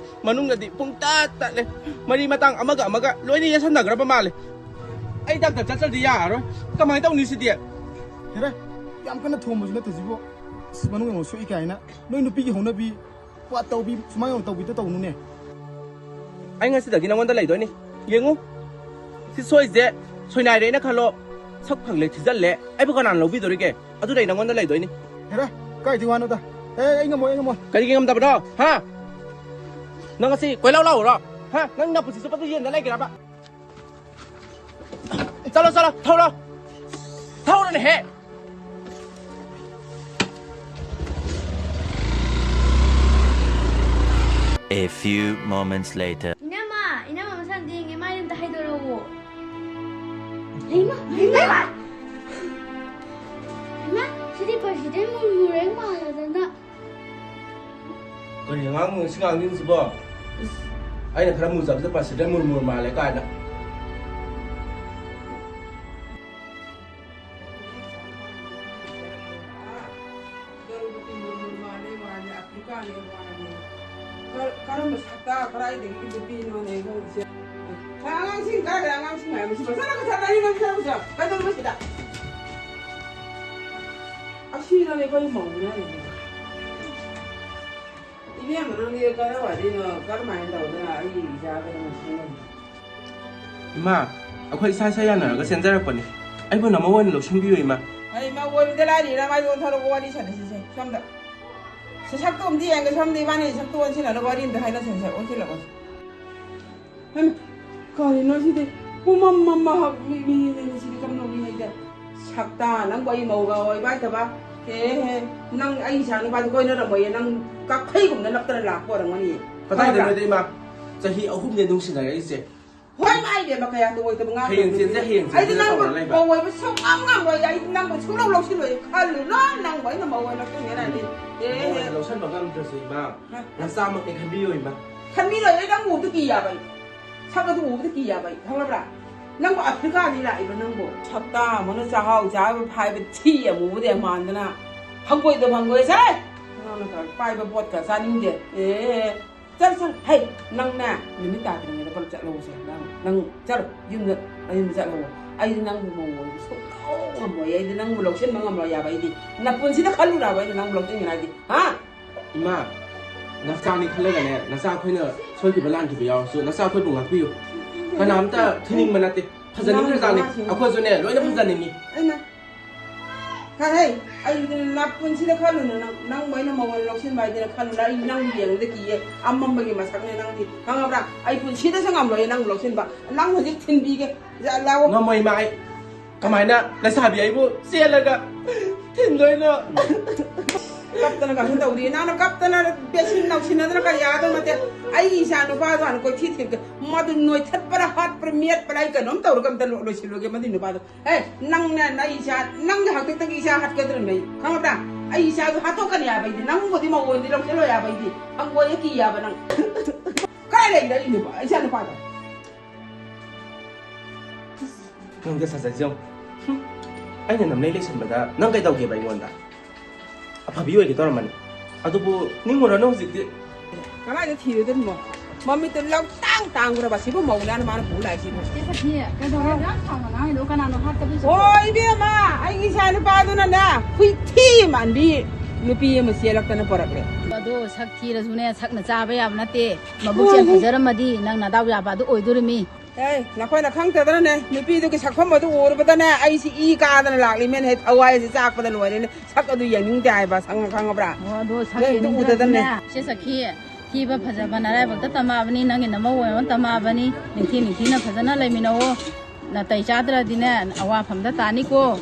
ꯃꯅꯨꯡꯗꯗꯤ ꯄꯨꯡ ꯇꯠ ꯇꯠꯂꯦ꯫ ꯃꯔꯤ ꯃꯇꯥꯡ ꯑꯃꯒ ꯑꯃꯒ ꯂꯣꯏꯅ ꯌꯦꯠꯁꯟꯅꯈ꯭ꯔꯕ ꯃꯥꯜꯂꯦ꯫ ꯑꯩ ꯗꯥꯛꯇꯔ ꯆꯠꯇ꯭ꯔꯗꯤ ꯌꯥꯔꯔꯣꯏ꯫ ꯀꯃꯥꯏꯅ ꯇꯧꯅꯤ ꯁꯤꯗꯤ? ꯍꯦꯔꯥ, ꯌꯥꯝ ꯀꯟꯅ ꯊꯣꯝꯕꯁꯨ ꯅꯠꯇꯦ ꯁꯤꯕꯨ꯫ ꯑꯁ, ꯃꯅꯨꯡ ꯌꯥꯝ ꯁꯣꯛꯏ ꯀꯥꯏꯅ꯫ ꯅꯣꯏ ꯅꯨꯄꯤꯒꯤ ꯍꯧꯅꯕꯤ, ꯄꯥꯠ ꯇꯧꯕꯤ, ꯁꯨꯃꯥꯏꯅ ꯇꯧꯕꯤꯗꯣ ꯇꯧꯅꯨꯅꯦ꯫ ꯑꯩ ꯉꯁꯤꯗꯒꯤ ꯅꯉꯣꯟꯗ ꯂꯩꯗꯣꯏꯅꯤ꯫ ꯌꯦꯡꯉꯨ, ꯁꯤ ꯁꯣꯏꯁꯦ ꯁꯣꯏꯅꯥꯏꯔꯦꯅ ꯈꯜꯂꯣ, ꯁꯛ ꯐꯪꯂꯦ ꯊꯤꯖꯜꯂꯦ, ꯑꯩꯕꯨ ꯀꯅꯥꯅ ꯂꯧꯕꯤꯗꯣꯔꯤꯒꯦ? ꯑꯗꯨꯅ ꯑꯩ ꯅꯉꯣꯟꯗ ꯂꯩꯗꯣꯏꯅꯤ꯫ ꯍꯦꯔꯥ, ꯀꯥꯏꯗꯩ ꯋꯥꯅꯣꯗ? ꯑꯦ, ꯑꯩ ꯉꯝꯃꯣꯏ, ꯑꯩ ꯉꯝꯃꯣꯏ꯫ ꯀꯔꯤꯒꯤ ꯉꯝꯗꯕꯅꯣ? ꯍꯥ? ꯅꯪ ꯉꯁꯤ ꯀꯣꯏꯂꯥꯎ ꯂꯥꯎꯔꯣ? ꯍꯥ? ꯅꯪ ꯅꯄꯨꯟꯁꯤ ꯆꯨꯞꯄꯗ ꯌꯦꯟꯗ ꯂꯩꯒꯦꯔꯕ? ꯆꯠꯂꯣ, ꯆꯠꯂꯣ, ꯊꯧꯔꯣ꯫ ꯊꯧꯔꯣꯅꯦꯍꯦ꯫ A few moments later. ꯏꯅꯝꯃ, ꯏꯅꯝꯃ ꯃꯁꯥꯅꯗꯤ ꯌꯦꯡꯉꯦ, ꯃꯥꯏ ꯑꯝꯇ ꯍꯥꯏꯗꯣꯔꯛꯑꯣ꯫ ꯍꯩꯃꯥ, ꯍꯩꯃꯥ! ꯍꯩꯃꯥ, ꯁꯤꯗꯤ president ꯃꯨꯔꯃꯨꯔ ꯍꯦꯛ ꯃꯥꯜꯂꯗꯅ꯫ ꯀꯔꯤ ꯑꯉꯥꯡꯅꯣ ꯁꯤ ꯉꯥꯡꯅꯤꯡꯉꯤꯁꯤꯕꯣ? ꯏꯁ, ꯑꯩꯅ ꯈꯔ ꯃꯨꯖꯕꯁꯤꯗ president ꯃꯨꯔꯃꯨꯔ ꯃꯥꯜꯂꯦ ꯀꯥꯏꯅ꯫ ꯀꯔꯝꯕ ꯑꯗꯒꯤ ꯅꯨꯄꯤꯅꯣꯅꯦ ꯈꯪꯗꯦ꯫ ꯍꯣꯏ, ꯑꯉꯥꯡꯁꯤꯡ ꯀꯥꯏꯗ ꯑꯉꯥꯡꯁꯤꯡ ꯍꯥꯏꯕꯁꯤ ꯐꯖꯅ ꯐꯖꯅ ꯑꯩ ꯅꯪ ꯈꯔ ꯐꯖ ꯀꯩꯗꯧꯔꯤꯕ ꯁꯤꯗ? ꯑꯁꯤꯗꯅꯦ ꯑꯩꯈꯣꯏ ꯃꯧꯅ ꯍꯥꯏꯔꯤꯁꯦ꯫ ꯏꯕꯦꯝꯃ, ꯅꯪꯗꯤ ꯀꯗꯥꯏꯋꯥꯏꯗꯩꯅꯣ? ꯀꯔꯝꯍꯥꯏꯅ ꯇꯧꯗꯅ ꯑꯩꯒꯤ ꯏꯆꯥꯒ ꯅꯪ ꯈꯪꯅꯔꯤꯅꯣ? ꯏꯃꯥ, ꯑꯩꯈꯣꯏ ꯏꯁꯥ ꯏꯁꯥ ꯌꯥꯅꯔꯒ ꯆꯦꯟꯖꯔꯛꯄꯅꯦ꯫ ꯑꯩꯕꯨ ꯅꯃꯧ ꯑꯣꯏꯅ ꯂꯧꯁꯤꯟꯕꯤꯌꯨ, ꯏꯃꯥ꯫ ꯑꯩ ꯏꯃꯧ ꯑꯣꯏꯕꯗ ꯂꯥꯏꯔꯤ, ꯏꯔꯥꯡ ꯍꯥꯏꯗꯣ ꯑꯣꯟꯊꯣꯔꯛꯑꯣ, ꯋꯥꯔꯤ ꯁꯥꯟꯅꯁꯤꯁꯦ ꯁꯣꯝꯗ꯫ ꯁꯤ ꯁꯛꯇꯣ ꯑꯝꯇ ꯌꯦꯡꯒꯦ ꯁꯣꯝꯗ, ꯏꯕꯥꯅꯤ ꯁꯛꯇꯣ ꯑꯣꯟꯁꯤꯟꯅꯔꯒ ꯋꯥꯔꯤ ꯑꯝꯇ ꯍꯥꯏꯅꯁꯤꯁꯦ, ꯑꯣꯟꯁꯤꯜꯂꯛꯑꯣꯁꯦ꯫ ꯍꯩꯃꯥ, ꯀꯔꯤꯅꯣ ꯁꯤꯗꯤ? ꯄꯨꯃꯝ ꯃꯝꯃ ꯍꯛ-, ꯃꯤ, ꯃꯤ, ꯃꯤ, ꯃꯤ, ꯁꯤꯗꯤ ꯀꯝꯗꯧꯕꯤꯅꯣ ꯑꯩꯗꯤ? ꯁꯛꯇꯥ, ꯅꯪꯕꯨ ꯑꯩ ꯃꯧꯒ ꯑꯣꯏꯕ ꯍꯩꯇꯕ? ꯑꯦ ꯍꯦ, ꯅꯪ ꯑꯩ ꯏꯆꯥ ꯅꯨꯄꯥꯗꯤ ꯀꯣꯏꯅꯔꯝꯃꯣꯏꯌꯦ, ꯅꯪ ꯀꯥꯐꯩꯒꯨꯝꯅ ꯅꯞꯇꯅ ꯂꯥꯛꯄ ꯑꯣꯏꯔꯝꯒꯅꯤꯌꯦ꯫ ꯈꯪꯕ꯭ꯔꯥ? ꯀꯗꯥꯏꯗꯅꯣꯗ, ꯏꯃꯥ? ꯆꯍꯤ ꯑꯍꯨꯝꯅꯦ ꯅꯨꯡꯁꯤꯅꯔꯛꯏꯁꯦ꯫ ꯍꯣꯏ, ꯃꯥ ꯏꯕꯦꯝꯃ, ꯀꯌꯥꯗ ꯑꯣꯏꯗꯕ ꯉꯥꯡ ꯍꯌꯦꯡ ꯆꯦꯟꯁꯦ, ꯍꯌꯦꯡ ꯑꯩꯗꯤ ꯆꯦꯟꯁꯦꯅ ꯅꯪꯕꯨ ꯇꯧꯔ ꯂꯩꯕ꯫ ꯃꯧ ꯑꯣꯏꯕ ꯁꯨꯡꯉꯝ ꯉꯝꯃꯣꯏ, ꯑꯩꯗꯤ ꯅꯪꯕꯨ ꯁꯨꯡꯂꯧ ꯂꯧꯁꯤꯜꯂꯣꯏ, ꯈꯜꯂꯨꯅꯨ, ꯅꯪꯕꯨ ꯑꯩꯅ ꯃꯧ ꯑꯣꯏꯅ ꯂꯧꯁꯤꯟꯒꯦꯅ ꯍꯥꯏꯗꯤ꯫ ꯑꯦ, ꯃꯧ ꯑꯣꯏꯅ ꯂꯧꯁꯟꯕ ꯉꯝꯗ꯭ꯔꯁꯨ, ꯏꯃꯥ, ꯍꯥ? ꯅꯆꯥꯃꯛꯅꯤ ꯈꯟꯕꯤꯌꯣ, ꯏꯃꯥ꯫ ꯈꯟꯕꯤꯔꯣꯏ, ꯑꯩ ꯅꯪ ꯎꯕꯗ ꯀꯤ ꯌꯥꯕ ꯑꯩ꯫ ꯁꯛ ꯑꯗꯨ ꯎꯕꯗ ꯀꯤ ꯌꯥꯕ ꯑꯩ, ꯈꯪꯉꯕ꯭ꯔꯥ? ꯅꯪꯕꯨ ꯑꯐ꯭ꯔꯤꯀꯥꯗꯒꯤ ꯂꯥꯛꯏꯕ ꯅꯪꯕꯨ? ꯁꯛꯇꯥ ꯑꯃꯅ ꯆꯥꯛꯍꯥꯎ ꯆꯥꯕ ꯐꯥꯏꯕ ꯊꯤ ꯑꯃꯨꯕꯗꯤ ꯃꯥꯟꯗꯅ ꯍꯪꯒꯣꯏꯗ ꯍꯪꯒꯣꯏ ꯆꯠꯂꯦ꯫ ꯅꯪꯅ ꯇꯧꯔ ꯄꯥꯏꯕ ꯄꯣꯠꯀ ꯆꯥꯅꯤꯡꯗꯦ꯫ ꯑꯦ, ꯆꯠ ꯆꯠ꯫ ꯍꯩ, ꯅꯪꯅꯦ, ꯅꯨꯃꯤꯠ ꯇꯥꯗ꯭ꯔꯤꯉꯩꯗ ꯄꯨꯂꯞ ꯆꯠꯂꯧꯁꯦ꯫ ꯅꯪ, ꯅꯪ ꯆꯠꯂꯣ, ꯌꯨꯝꯗ, ꯌꯨꯝꯗ ꯆꯠꯂꯧ꯫ ꯑꯩꯗꯤ ꯅꯪꯕꯨ ꯃꯧ ꯑꯣꯏꯕ ꯁꯨꯡꯉꯝ ꯉꯝꯃꯣꯏ꯫ ꯑꯩꯗꯤ ꯅꯪꯕꯨ ꯂꯧꯁꯤꯟꯕ ꯉꯝꯂꯣꯏ ꯌꯥꯕ꯫ ꯑꯩꯗꯤ ꯅꯄꯨꯟꯁꯤꯗ ꯈꯜꯂꯨꯔꯕ ꯑꯩꯅ ꯅꯪꯕꯨ ꯂꯧꯁꯤꯟꯒꯅꯤ ꯍꯥꯏꯗꯤ? ꯍꯥ? ꯏꯃꯥ, ꯅꯆꯥꯅꯤ ꯈꯜꯂꯒꯅꯦ, ꯅꯆꯥ ꯑꯩꯈꯣꯏꯅ ꯁꯣꯏꯈꯤꯕ ꯂꯥꯟꯈꯤꯕ ꯌꯥꯎꯔꯁꯨ, ꯅꯆꯥ ꯑꯩꯈꯣꯏꯕꯨ ꯉꯥꯛꯄꯤꯌꯨ꯫ ꯀꯅꯥꯝꯇ ꯊꯤꯅꯤꯡꯕ ꯅꯠꯇꯦ꯫ ꯐꯖꯅꯤꯡꯈ꯭ꯔꯖꯥꯠꯅꯤ꯫ ꯏꯃꯥ, ꯏꯃꯥ, ꯏꯃꯥ꯫ ꯑꯩꯈꯣꯏꯁꯨꯅꯦ, ꯂꯣꯏꯅ ꯐꯖꯅꯤꯡꯉꯤ꯫ ꯏꯃꯥ꯫ ꯍꯥꯏ, ꯍꯥꯏ, ꯑꯩ ꯅꯄꯨꯟꯁꯤꯗ ꯈꯜꯂꯨꯅꯨ, ꯅꯪ, ꯅꯪꯕꯨ ꯑꯩꯅ ꯃꯉꯣꯟꯗ ꯂꯧꯁꯤꯟꯕ ꯍꯥꯏꯗꯅ ꯈꯜꯂꯨꯅꯨ꯫ ꯑꯩ ꯅꯪ ꯌꯦꯡꯕꯗ ꯀꯤꯌꯦ꯫ ꯑꯃꯝꯕꯒꯤ ꯃꯁꯛꯅꯦ ꯅꯪꯗꯤ꯫ ꯈꯪꯉꯕ꯭ꯔꯥ? ꯑꯩ ꯄꯨꯟꯁꯤꯗꯁꯨ ꯉꯝꯂꯣꯏꯌꯦ ꯅꯪ ꯂꯧꯁꯤꯟꯕ꯫ ꯅꯪ ꯍꯧꯖꯤꯛ ꯊꯤꯟꯕꯤꯒꯦ꯫ ꯂꯥꯛꯑꯣ꯫ ꯉꯝꯃꯣꯏ, ꯏꯃꯥ, ꯑꯩ ꯀꯃꯥꯏꯅ ꯂꯩꯁꯥꯕꯤ ꯑꯩꯕꯨ ꯆꯦꯜꯂꯒ ꯊꯤꯟꯗꯣꯏꯅꯣ? ꯀꯞꯇꯅ ꯀꯩꯁꯨ ꯇꯧꯗꯦ꯫ ꯅꯪꯅ ꯀꯞꯇꯅ ꯄꯦꯠꯁꯤꯟ ꯅꯧꯁꯤꯟꯅꯗꯅ ꯀꯔꯤ ꯌꯥꯗꯧ ꯅꯠꯇꯦ꯫ ꯑꯩꯒꯤ ꯏꯆꯥ ꯅꯨꯄꯥꯗꯣ ꯍꯥꯟꯅ ꯀꯣꯏꯊꯤ ꯊꯤꯔꯒ ꯃꯗꯨ ꯅꯣꯏꯊꯠꯄ꯭ꯔꯥ, ꯍꯥꯠꯄ꯭ꯔꯥ, ꯃꯦꯠꯄ꯭ꯔꯥ, ꯑꯩ ꯀꯩꯅꯣꯝ ꯇꯧꯔꯒ ꯑꯝꯇ ꯂꯣ-, ꯂꯣꯏꯁꯤꯜꯂꯨꯒꯦ ꯃꯗꯨꯏ ꯅꯨꯄꯥꯗꯣ꯫ ꯍꯦ, ꯅꯪꯅꯦ, ꯅꯪ ꯏꯆꯥ, ꯅꯪꯒꯤ ꯍꯥꯛꯇꯛꯇꯒꯤ ꯏꯆꯥ ꯍꯥꯠꯀꯗ꯭ꯔꯅꯦ ꯑꯩ? ꯈꯪꯉꯕ꯭ꯔꯥ? ꯑꯩ ꯏꯆꯥꯗꯣ ꯍꯥꯠꯇꯣꯛꯀꯅꯤ ꯍꯥꯏꯕ ꯑꯩꯗꯤ꯫ ꯅꯪꯕꯨꯗꯤ ꯃꯧ ꯑꯣꯏꯅꯗꯤ ꯂꯧꯁꯤꯜꯂꯣꯏ ꯍꯥꯏꯕ ꯑꯩꯗꯤ꯫ ꯍꯪꯒꯣꯏꯌꯦ, ꯀꯤ ꯍꯥꯏꯕ ꯅꯪ꯫ ꯀꯥꯏ ꯂꯩꯔꯤꯅꯣ ꯑꯩ ꯅꯨꯄꯥ, ꯏꯆꯥ ꯅꯨꯄꯥꯗꯣ? ꯅꯪꯒ ꯁꯥꯖꯠꯁꯦ ꯌꯦꯡꯉꯨ꯫ ꯍꯨꯝ꯫ ꯑꯩꯅ ꯅꯝꯂꯩ ꯂꯩꯁꯟꯕꯗ ꯅꯪ ꯀꯩꯗꯧꯒꯦꯕ ꯑꯩꯉꯣꯟꯗ? ꯑꯐꯕꯤ ꯑꯣꯏꯒꯦ ꯇꯧꯔꯝꯕꯅꯤ꯫ ꯑꯗꯨꯕꯨ ꯅꯤꯡꯉꯨꯔꯅꯨ ꯍꯧꯖꯤꯛꯇꯤ꯫ ꯀꯗꯥꯏꯗ ꯊꯤꯔꯨꯗꯣꯏꯅꯣ? ꯃꯃꯤꯠꯇꯨ ꯂꯧꯇꯥꯡ ꯇꯥꯡꯈ꯭ꯔꯕ ꯁꯤꯕꯨ ꯃꯧꯅꯦꯅ ꯃꯥꯅ ꯄꯨ ꯂꯥꯛꯏꯁꯤꯕꯨ꯫ ꯆꯦ ꯁꯈꯤ, ꯀꯩꯗꯧꯔꯦ? ꯌꯥꯝ ꯁꯥꯎꯅ ꯉꯥꯡꯉꯤꯗꯣ ꯀꯅꯥꯅꯣ ꯍꯥꯠꯀꯗꯣꯏꯁꯦ? ꯑꯣ ꯏꯕꯦꯝꯃ, ꯑꯩꯒꯤ ꯏꯆꯥ ꯅꯨꯄꯥꯗꯨꯅꯅꯦ ꯍꯨꯏꯊꯤ ꯃꯥꯟꯕꯤ ꯅꯨꯄꯤ ꯑꯃ ꯆꯦꯜꯂꯛꯇꯅ ꯄꯣꯔꯛꯂꯦ꯫ ꯑꯗꯣ ꯁꯛ ꯊꯤꯔꯁꯨꯅꯦ ꯁꯛꯅ ꯆꯥꯕ ꯌꯥꯕ ꯅꯠꯇꯦ꯫ ꯃꯕꯨꯛ ꯆꯦꯜ ꯐꯖꯔꯝꯃꯗꯤ ꯅꯪ ꯅꯗꯥꯎ ꯌꯥꯕ ꯑꯗꯨ ꯑꯣꯏꯗꯣꯔꯤꯃꯤ꯫ ꯑꯦ, ꯅꯈꯣꯏꯅ ꯈꯪꯗꯗꯅꯅꯦ ꯅꯨꯄꯤꯗꯨꯒꯤ ꯁꯛꯐꯝ ꯑꯗꯨ ꯎꯔꯨꯕꯗꯅꯦ ꯑꯩꯁꯤ ꯏ ꯀꯥꯗꯅ ꯂꯥꯛꯂꯤꯃꯦꯅ ꯍꯦꯛ ꯊꯋꯥꯏꯁꯤ ꯆꯥꯛꯄꯗ ꯂꯣꯏꯔꯦꯅꯦ꯫ ꯁꯛ ꯑꯗꯨ ꯌꯦꯡꯅꯤꯡꯗꯦ ꯍꯥꯏꯕ ꯁꯪ ꯈꯪꯉꯕ꯭ꯔꯥ? ꯑꯣ ꯑꯗꯣ ꯁꯛ ꯅꯣꯏ ꯑꯗꯨ ꯎꯗꯗꯅꯦ꯫ ꯌꯦꯡꯅꯤꯡꯗ꯭ꯔꯗꯤꯅꯦ꯫ ꯆꯦ ꯁꯈꯤ, ꯊꯤꯕ ꯐꯖꯕ ꯅꯔꯥꯏꯕꯛꯇ ꯇꯝꯃꯛꯑꯕꯅꯤ, ꯅꯪꯒꯤ ꯅꯃꯧ ꯑꯣꯏꯅ ꯇꯝꯃꯛꯑꯕꯅꯤ꯫ ꯅꯤꯡꯊꯤ ꯅꯤꯡꯊꯤꯅ ꯐꯖꯅ ꯂꯩꯃꯤꯟꯅꯧꯑꯣ꯫ ꯅꯥꯇꯩ ꯆꯥꯗ꯭ꯔꯗꯤꯅꯦ ꯑꯋꯥꯐꯝꯗ ꯇꯥꯅꯤꯀꯣ꯫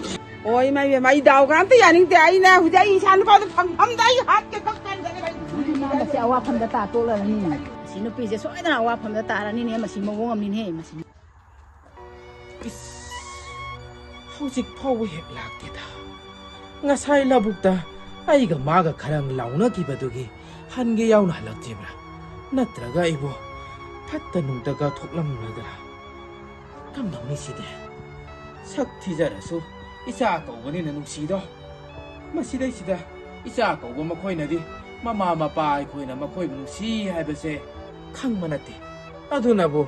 ꯑꯣ ꯏꯃꯥ ꯏꯕꯦꯝꯃ, ꯑꯩ ꯗꯥꯎꯒ ꯑꯝꯇ ꯌꯥꯅꯤꯡꯗꯦ꯫ ꯑꯩꯅꯦ ꯍꯧꯖꯤꯛ ꯑꯩ ꯏꯆꯥ ꯅꯨꯄꯥꯗꯣ ꯐꯪꯐꯝꯗ ꯑꯩ ꯍꯥꯠꯀꯦ ꯈꯛ ꯈꯟꯖꯔꯦ꯫ ꯃꯁꯤ ꯑꯋꯥꯐꯝꯗ ꯇꯥ ꯇꯣꯛꯂꯔꯅꯤꯅꯦ꯫ ꯃꯁꯤ ꯅꯨꯄꯤꯁꯦ ꯁꯣꯏꯗꯅ ꯑꯋꯥꯐꯝꯗ ꯇꯥꯔꯅꯤꯅꯦ꯫ ꯃꯁꯤ ꯃꯑꯣꯡ ꯑꯃꯅꯤꯅꯦ ꯃꯁꯤ꯫ ꯏꯁ, ꯍꯧꯖꯤꯛ ꯐꯥꯎꯕ ꯍꯦꯛ ꯂꯥꯛꯇꯦꯗ꯫ ꯉꯁꯥꯏ ꯂꯧꯕꯨꯛꯇ ꯑꯩꯒ ꯃꯥꯒ ꯈꯔ ꯂꯥꯎꯅꯈꯤꯕꯗꯨꯒꯤ ꯍꯟꯒꯦ ꯌꯥꯎꯅ ꯍꯜꯂꯛꯇ꯭ꯔꯤꯕ꯭ꯔꯥ? ꯅꯠꯇ꯭ꯔꯒ ꯑꯩꯕꯨ ꯐꯠꯇ ꯅꯨꯡꯗꯒ ꯊꯣꯛꯂꯝꯂꯗ꯭ꯔꯥ? ꯀꯝꯗꯧꯅꯤ ꯁꯤꯗꯤ? ꯁꯛ ꯊꯤꯖꯔꯁꯨ ꯏꯆꯥ ꯀꯧꯕꯅꯤꯅ ꯅꯨꯡꯁꯤꯗꯣ꯫ ꯃꯁꯤꯗꯩꯁꯤꯗ ꯏꯆꯥ ꯀꯧꯕ ꯃꯈꯣꯏꯅꯗꯤ ꯃꯃꯥ ꯃꯄꯥ ꯑꯩꯈꯣꯏꯅ ꯃꯈꯣꯏꯕꯨ ꯅꯨꯡꯁꯤ ꯍꯥꯏꯕꯁꯦ ꯈꯪꯕ ꯅꯠꯇꯦ꯫ ꯑꯗꯨꯅꯕꯨ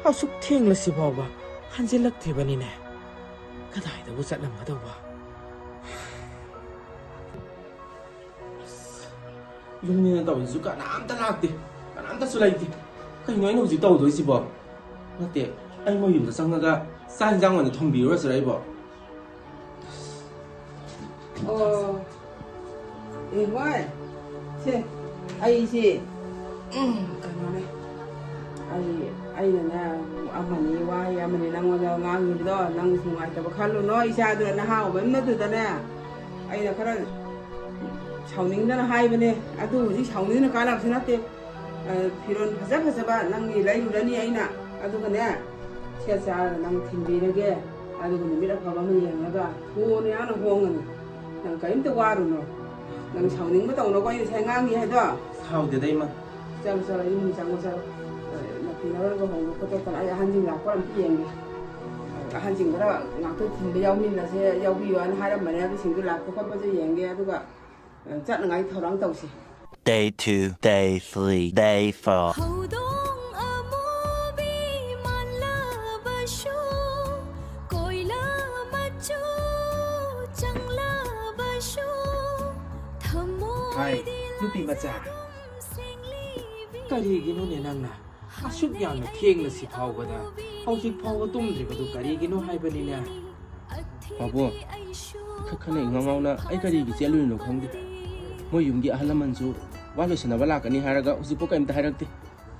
ꯑꯁꯨꯛ ꯊꯦꯡꯂꯁꯤ ꯐꯥꯎꯕ ꯍꯟꯖꯤꯜꯂꯛꯇ꯭ꯔꯤꯕꯅꯤꯅꯦ꯫ ꯀꯗꯥꯏꯗꯕꯨ ꯆꯠꯂꯝꯒꯗꯧꯕ? ꯌꯨꯝꯅꯤꯅ ꯇꯧꯔꯤꯁꯤꯁꯨ ꯀꯅꯥꯝꯇ ꯂꯥꯛꯇꯦ, ꯀꯅꯥꯝꯇꯁꯨ ꯂꯩꯇꯦ꯫ ꯀꯩꯅꯣ ꯑꯩꯅ ꯍꯧꯖꯤꯛ ꯇꯧꯗꯣꯏꯁꯤꯕꯣ? ꯅꯠꯇꯦ, ꯑꯩ ꯃꯣꯏ ꯌꯨꯝꯗ ꯆꯪꯉꯒ ꯆꯥꯛ ꯌꯦꯟꯁꯥꯡ ꯑꯣꯏꯅ ꯊꯣꯡꯕꯤꯔꯨꯔꯁꯤꯔ ꯑꯩꯕꯣ? ꯑꯣ, ꯑꯦ ꯍꯣꯏ, ꯁꯦ, ꯑꯩꯁꯦ, ꯎꯝ, ꯀꯩꯅꯣꯅꯦ, ꯑꯩ, ꯑꯩꯅꯅꯦ, ꯑꯃꯅꯤ ꯋꯥꯍꯩ ꯑꯃꯅꯤ ꯅꯪꯉꯣꯟꯗ ꯉꯥꯡꯉꯤꯕꯗꯣ ꯅꯪꯁꯨ ꯅꯨꯡꯉꯥꯏꯇꯕ ꯈꯜꯂꯨꯅꯣ꯫ ꯏꯆꯥꯗꯨꯅ ꯅꯍꯥ ꯑꯣꯏꯕ ꯅꯠꯇꯗꯅꯦ, ꯑꯩꯅ ꯈꯔ ꯁꯥꯎꯅꯤꯡꯗꯅ ꯍꯥꯏꯕꯅꯦ꯫ ꯑꯗꯨ ꯍꯧꯖꯤꯛ ꯁꯥꯎꯅꯤꯡꯗꯅ ꯀꯥꯟꯅꯕꯁꯨ ꯅꯠꯇꯦ꯫ ꯑ, ꯐꯤꯔꯣꯜ ꯐꯖ ꯐꯖꯕ ꯅꯪꯒꯤ ꯂꯩꯔꯨꯔꯅꯤ ꯑꯩꯅ꯫ ꯑꯗꯨꯒꯅꯦ, ꯁꯦꯠ ꯆꯥꯔꯒ ꯅꯪ ꯊꯤꯟꯕꯤꯔꯒꯦ꯫ ꯑꯗꯨꯒ ꯅꯨꯃꯤꯠ ꯑꯐꯕ ꯑꯃ ꯌꯦꯡꯉꯒ ꯊꯨꯅ ꯌꯥꯝꯅ ꯍꯣꯡꯉꯅꯤ꯫ ꯅꯪ ꯀꯔꯤꯝꯇ ꯋꯥꯔꯨꯅꯣ꯫ ꯅꯪ ꯁꯥꯎꯅꯤꯡꯕ ꯇꯧꯅꯣꯀꯣ, ꯑꯩꯅ ꯉꯁꯥꯏ ꯉꯥꯡꯉꯤ ꯍꯥꯏꯗꯣ꯫ ꯁꯥꯎꯗꯦꯗ, ꯏꯃꯥ꯫ ꯆꯪꯉꯣ, ꯆꯪꯉꯣ, ꯏꯃꯨꯡ ꯆꯪꯉꯣ, ꯆꯪꯉꯣ꯫ ꯑ, ꯅꯐꯤ ꯅꯔꯣꯟꯒ ꯍꯣꯡꯗꯣꯛ ꯈꯣꯠꯇꯣꯛꯇꯅ ꯑꯩ ꯑꯍꯟꯁꯤꯡ ꯂꯥꯛꯄ꯭ꯔꯥ ꯑꯝꯇ ꯌꯦꯡꯒꯦ꯫ ꯑꯍꯟꯁꯤꯡ ꯈꯔ ꯉꯥꯛꯇ ꯊꯤꯟꯕ ꯌꯥꯎꯃꯤꯟꯅꯁꯦ, ꯌꯥꯎꯕꯤꯌꯣꯅ ꯍꯥꯏꯔꯝꯕꯅꯦ꯫ ꯑꯗꯨꯁꯤꯡꯗꯨ ꯂꯥꯛꯄ ꯈꯣꯠꯄꯁꯦ ꯌꯦꯡꯒꯦ꯫ ꯑꯗꯨꯒ, ꯑ, ꯆꯠꯅꯉꯥꯏ ꯊꯧꯔꯥꯡ ꯇꯧꯁꯤ꯫ Day two, day three, day four. ꯍꯥꯏ, ꯅꯨꯄꯤ ꯃꯆꯥ, ꯀꯔꯤꯒꯤꯅꯣꯅꯦ ꯅꯪꯅ ꯑꯁꯨꯛ ꯌꯥꯝꯅ ꯊꯦꯡꯂꯁꯤ ꯐꯥꯎꯕꯗ ꯍꯧꯖꯤꯛ ꯐꯥꯎꯕ ꯇꯨꯝꯗ꯭ꯔꯤꯕꯗꯨ ꯀꯔꯤꯒꯤꯅꯣ ꯍꯥꯏꯕꯅꯤꯅꯦ? ꯄꯥꯕꯨꯡ, ꯈ-, ꯈꯅ ꯏꯉꯥꯎ ꯉꯥꯎꯅ ꯑꯩ ꯀꯔꯤꯒꯤ ꯆꯦꯜꯂꯨꯔꯤꯅꯣ ꯈꯪꯗꯦ꯫ ꯃꯣꯏ ꯌꯨꯝꯒꯤ ꯑꯍꯜ ꯂꯃꯟꯁꯨ ꯋꯥ ꯂꯣꯏꯁꯟꯅꯕ ꯂꯥꯛꯀꯅꯤ ꯍꯥꯏꯔꯒ ꯍꯧꯖꯤꯛꯐꯥꯎ ꯀꯩꯝꯇ ꯍꯥꯏꯔꯛꯇꯦ꯫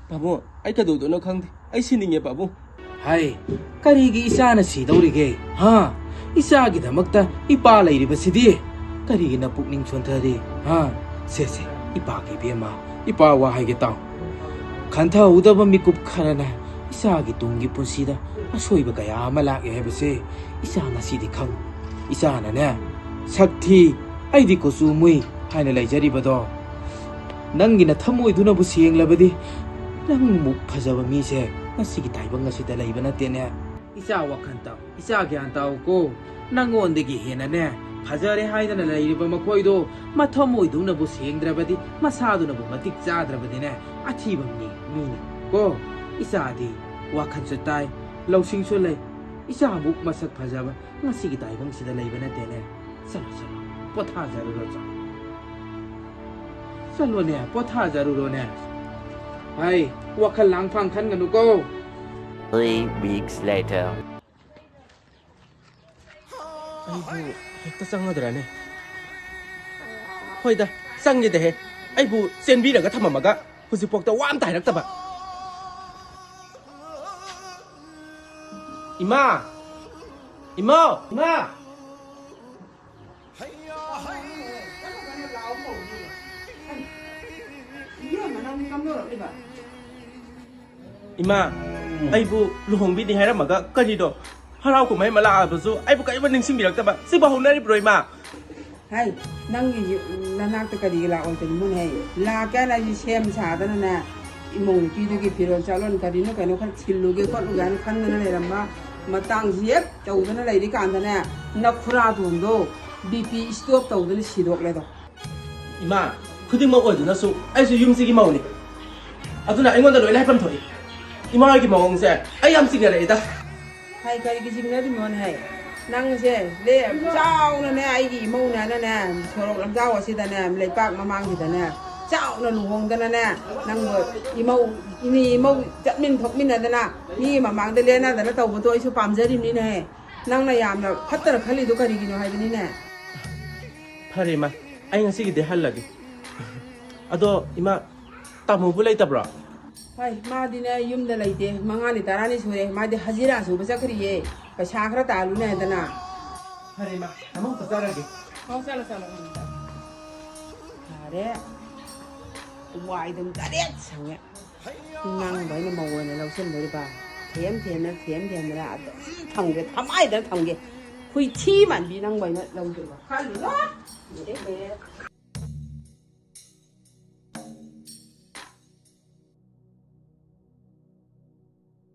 ꯄꯥꯕꯨꯡ, ꯑꯩ ꯀꯩꯗꯧꯗꯣꯏꯅꯣ ꯈꯪꯗꯦ꯫ ꯑꯩ ꯁꯤꯅꯤꯡꯉꯦ, ꯄꯥꯕꯨꯡ꯫ ꯍꯥꯏ, ꯀꯔꯤꯒꯤ ꯏꯆꯥꯅ ꯁꯤꯗꯧꯔꯤꯒꯦ? ꯍꯥ? ꯏꯆꯥꯒꯤꯗꯃꯛꯇ ꯏꯄꯥ ꯂꯩꯔꯤꯕꯁꯤꯗꯤ ꯀꯔꯤꯒꯤ ꯅꯄꯨꯛꯅꯤꯡ ꯁꯣꯟꯊꯔꯤ? ꯍꯥ? ꯁꯦ, ꯁꯦ, ꯏꯄꯥꯒꯤ ꯏꯕꯦꯝꯃ, ꯏꯄꯥ ꯋꯥ ꯍꯥꯏꯒꯦ ꯇꯥꯎ꯫ ꯈꯟꯊꯍꯧꯗꯕ ꯃꯤꯀꯨꯞ ꯈꯔꯅ ꯏꯆꯥꯒꯤ ꯇꯨꯡꯒꯤ ꯄꯨꯟꯁꯤꯗ ꯑꯁꯣꯏꯕ ꯀꯌꯥ ꯑꯃ ꯂꯥꯛꯑꯦ ꯍꯥꯏꯕꯁꯦ ꯏꯆꯥ ꯉꯁꯤꯗꯤ ꯈꯪ-, ꯏꯆꯥꯅꯅꯦ, "ꯁꯛ ꯊꯤ, ꯑꯩꯗꯤ ꯀꯨꯆꯨ ꯃꯨꯏ" ꯍꯥꯏꯅ ꯂꯩꯖꯔꯤꯕꯗꯣ, ꯅꯪꯒꯤ ꯅꯊꯃꯣꯏꯗꯨꯅꯕꯨ ꯁꯦꯡꯂꯕꯗꯤ, ꯅꯪꯃꯨꯛ ꯐꯖꯕ ꯃꯤꯁꯦ ꯉꯁꯤꯒꯤ ꯇꯥꯏꯕꯪ ꯑꯁꯤꯗ ꯂꯩꯕ ꯅꯠꯇꯦꯅꯦ꯫ ꯏꯆꯥ ꯋꯥꯈꯜ ꯇꯥꯎ, ꯏꯆꯥ ꯒ꯭ꯌꯥꯟ ꯇꯥꯎꯀꯣ꯫ ꯅꯪꯉꯣꯟꯗꯒꯤ ꯍꯦꯟꯅꯅꯦ, ꯐꯖꯔꯦ ꯍꯥꯏꯗꯅ ꯂꯩꯔꯤꯕ ꯃꯈꯣꯏꯗꯣ ꯃꯊꯃꯣꯏꯗꯨꯅꯕꯨ ꯁꯦꯡꯗ꯭ꯔꯕꯗꯤ, ꯃꯁꯥꯗꯨꯅꯕꯨ ꯃꯇꯤꯛ ꯆꯥꯗ꯭ꯔꯕꯗꯤꯅꯦ, ꯑꯊꯤꯕ ꯃꯤ, ꯃꯤꯅꯤ ꯀꯣ꯫ ꯏꯆꯥꯗꯤ ꯋꯥꯈꯜꯁꯨ ꯇꯥꯏ, ꯂꯧꯁꯤꯡꯁꯨ ꯂꯩ, ꯏꯆꯥꯃꯨꯛ ꯃꯁꯛ ꯐꯖꯕ ꯉꯁꯤꯒꯤ ꯇꯥꯏꯕꯪꯁꯤꯗ ꯂꯩꯕ ꯅꯠꯇꯦꯅꯦ꯫ ꯆꯠꯂꯣ, ꯆꯠꯂꯣ, ꯄꯣꯊꯥꯖꯔꯨꯔꯣ, ꯆꯠꯂꯣ꯫ ꯆꯠꯂꯣꯅꯦ, ꯄꯣꯊꯥꯖꯔꯨꯔꯣꯅꯦ꯫ ꯍꯥꯏ, ꯋꯥꯈꯜ ꯂꯥꯡꯐꯥꯡ ꯈꯟꯒꯅꯨꯀꯣ꯫ Three weeks later. ꯑꯩꯕꯨ ꯍꯦꯛꯇ ꯆꯪꯒꯗ꯭ꯔꯅꯦ? ꯍꯣꯏꯗ, ꯆꯪꯒꯦꯗꯍꯦ꯫ ꯑꯩꯕꯨ ꯆꯦꯟꯕꯤꯔꯒ ꯊꯝꯃꯝꯃꯒ ꯍꯧꯖꯤꯛꯐꯥꯎꯗ ꯋꯥ ꯑꯝꯇ ꯍꯥꯏꯔꯛꯇꯕ꯫ ꯏꯃꯥ! ꯏꯃꯥ! ꯏꯃꯥ! ꯏꯕꯦꯝꯃ, ꯅꯪꯗꯤ ꯀꯝꯗꯧꯔꯛꯂꯤꯕ? ꯏꯃꯥ, ꯑꯩꯕꯨ ꯂꯨꯍꯣꯡꯕꯤꯅꯤ ꯍꯥꯏꯔꯝꯃꯒ ꯀꯔꯤꯅꯣ? ꯍꯔꯥꯎ ꯀꯨꯝꯍꯩ ꯑꯃ ꯂꯥꯛꯑꯕꯁꯨ ꯑꯩꯕꯨ ꯀꯔꯤꯝꯇ ꯅꯤꯡꯁꯤꯡꯕꯤꯔꯛꯇꯕ꯫ ꯁꯤꯕꯨ ꯍꯧꯅꯔꯤꯕ꯭ꯔꯣ, ꯏꯃꯥ? ꯍꯥꯏ, ꯅꯪꯒꯤ ꯅꯅꯥꯛꯇ ꯀꯔꯤꯒꯤ ꯂꯥꯛꯑꯣꯏꯗꯣꯏꯅꯣꯅꯦ? ꯂꯥꯛꯀꯦ ꯍꯥꯏꯅ ꯑꯩꯁꯦ ꯁꯦꯝ ꯁꯥꯗꯅꯅꯦ, ꯏꯃꯧ ꯅꯨꯄꯤꯗꯨꯒꯤ ꯐꯤꯔꯣꯜ ꯆꯥꯔꯣꯟ ꯀꯔꯤꯅꯣ ꯀꯩꯅꯣ ꯈꯔ ꯊꯤꯜꯂꯨꯒꯦ ꯈꯣꯠꯂꯨꯒꯦ ꯍꯥꯏꯅ ꯈꯟꯗꯅ ꯂꯩꯔꯝꯕ ꯃꯇꯥꯡꯁꯤ ꯍꯦꯛ ꯇꯧꯗꯅ ꯂꯩꯔꯤꯀꯥꯟꯗꯅꯦ, ꯅꯈꯨꯔꯥꯇꯣꯟꯗꯣ ꯕꯤ ꯄꯤ ꯏꯁꯇꯣꯞ ꯇꯧꯗꯅ ꯁꯤꯗꯣꯛꯂꯦꯗꯣ꯫ ꯏꯃꯥ, ꯈꯨꯗꯤꯡꯃꯛ ꯑꯣꯏꯗꯨꯅꯁꯨ ꯑꯩꯁꯨ ꯌꯨꯝꯁꯤꯒꯤ ꯃꯧꯅꯤ꯫ ꯑꯗꯨꯅ ꯑꯩꯉꯣꯟꯗ ꯂꯣꯏꯅ ꯍꯥꯏꯐꯝ ꯊꯣꯛꯏ꯫ ꯏꯃꯥ ꯍꯣꯏꯒꯤ ꯃꯑꯣꯡꯁꯦ ꯑꯩ ꯌꯥꯝ ꯆꯤꯡꯅꯔꯛꯏꯗ꯫ ꯍꯥꯏ, ꯀꯔꯤꯒꯤ ꯆꯤꯡꯅꯔꯤꯅꯣꯅꯦ ꯍꯥꯏ? ꯅꯪꯁꯦ ꯂꯦ, ꯆꯥꯎꯅꯅꯦ, ꯑꯩꯒꯤ ꯏꯃꯧꯅꯦꯅꯅꯦ, ꯁꯣꯔꯣꯛ ꯂꯝꯖꯥꯎ ꯑꯁꯤꯗꯅꯦ, ꯂꯩꯄꯥꯛ ꯃꯃꯥꯡꯁꯤꯗꯅꯦ, ꯆꯥꯎꯅ ꯂꯨꯍꯣꯡꯗꯅꯅꯦ, ꯅꯪꯕꯨ ꯏꯃꯧ, ꯏꯅꯦ ꯏꯃꯧ ꯆꯠꯃꯤꯟ ꯊꯣꯛꯃꯤꯟꯅꯗꯅ, ꯃꯤ ꯃꯃꯥꯡꯗ ꯂꯦꯟꯅꯗꯅ ꯇꯧꯕꯗꯣ ꯑꯩꯁꯨ ꯄꯥꯝꯖꯔꯤꯕꯅꯤꯅꯦꯍꯦ꯫ ꯅꯪꯅ ꯌꯥꯝꯅ ꯐꯠꯇꯅ ꯈꯜꯂꯤꯗꯣ ꯀꯔꯤꯒꯤꯅꯣ ꯍꯥꯏꯕꯅꯤꯅꯦ꯫ ꯐꯔꯦ, ꯏꯃꯥ, ꯑꯩ ꯉꯁꯤꯒꯤꯗꯤ ꯍꯜꯂꯒꯦ꯫ ꯑꯗꯣ, ꯏꯃꯥ, ꯇꯥꯃꯣꯕꯨ ꯂꯩꯇꯕ꯭ꯔꯣ? ꯍꯣꯏ, ꯃꯥꯗꯤꯅꯦ, ꯌꯨꯝꯗ ꯂꯩꯇꯦ꯫ ꯃꯉꯥꯅꯤ ꯇꯔꯥꯅꯤ ꯁꯨꯔꯦ꯫ ꯃꯥꯗꯤ ꯍꯖꯤꯔꯥ ꯁꯨꯕ ꯆꯠꯈ꯭ꯔꯤꯌꯦ꯫ ꯄꯩꯁꯥ ꯈꯔ ꯇꯥꯜꯂꯨꯅꯦ ꯍꯥꯏꯗꯅ꯫ ꯐꯔꯦ, ꯏꯃꯥ, ꯇꯥꯃꯣ ꯆꯥꯛ ꯆꯥꯔꯒꯦ꯫ ꯍꯣ, ꯆꯠꯂꯣ, ꯆꯠꯂꯣ꯫ ꯌꯥꯔꯦ꯫ ꯋꯥꯏꯗꯨꯝ ꯇꯔꯦꯠ ꯁꯪꯉꯦ꯫ ꯅꯪꯕꯨ ꯑꯩꯅ ꯃꯧ ꯑꯣꯏꯅ ꯂꯧꯁꯤꯟꯗꯣꯔꯤꯕ? ꯊꯦꯝ ꯊꯦꯝꯅ, ꯊꯦꯝ ꯊꯦꯝꯗꯅ ꯑꯗꯨꯝ ꯊꯝꯒꯦ, ꯊꯃꯥꯏꯗ ꯊꯝꯒꯦ꯫ ꯍꯨꯏꯊꯤ ꯃꯥꯟꯕꯤ ꯅꯪꯕꯨ ꯑꯩꯅ ꯂꯧꯗꯣꯏꯕ? ꯈꯜꯂꯨꯅꯨ꯫ ꯂꯣꯏꯔꯦ, ꯂꯣꯏꯔꯦ꯫